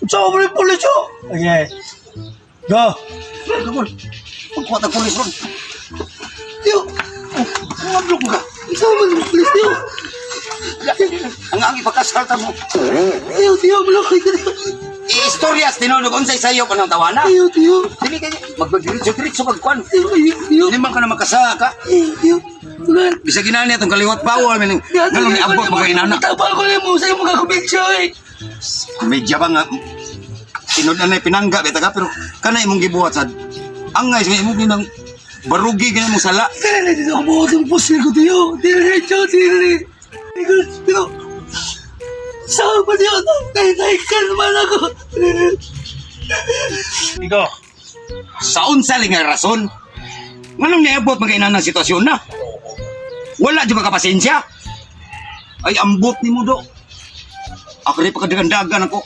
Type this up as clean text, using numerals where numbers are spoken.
Sa mo yung pulis yo. Okay. Go. Pagkuha tag pulis ron. Tiyo. Ngadlok ka. Sa mo yung pulis tiyo. Ang ang ipakasalta mo. Tiyo, tiyo, malaki ka tiyo. Iistoryas tinunog unsay sayo pa ng tawana. Tiyo, tiyo. Dili kay magdiretso-diretso kag kwan. Tiyo, tiyo, tiyo. Hindi man ka na makasaka. Tiyo, tiyo. Tulan. Bisag ginani atong kaliwat bawal man ngalong niabot mga inana. Tabang ko na mo sa imong kakomensyo eh. Medya ba nga tinud na pinangga beta ka pero kana imong gibuhat sad. Angay sa imong ginang barugi gina imong sala. Kaya na dito ako buhat ang pusil ko tiyo. Diretso, dire. Pero, saan pa tiyo? Nahinaikan naman ako. Ikaw. Sa unsa nga rason? Nganong niabot mga inana sitwasyon na? Wala jud ka kapasensya. Ay ambot nimo do. Ako rin pagkadagandagan ako.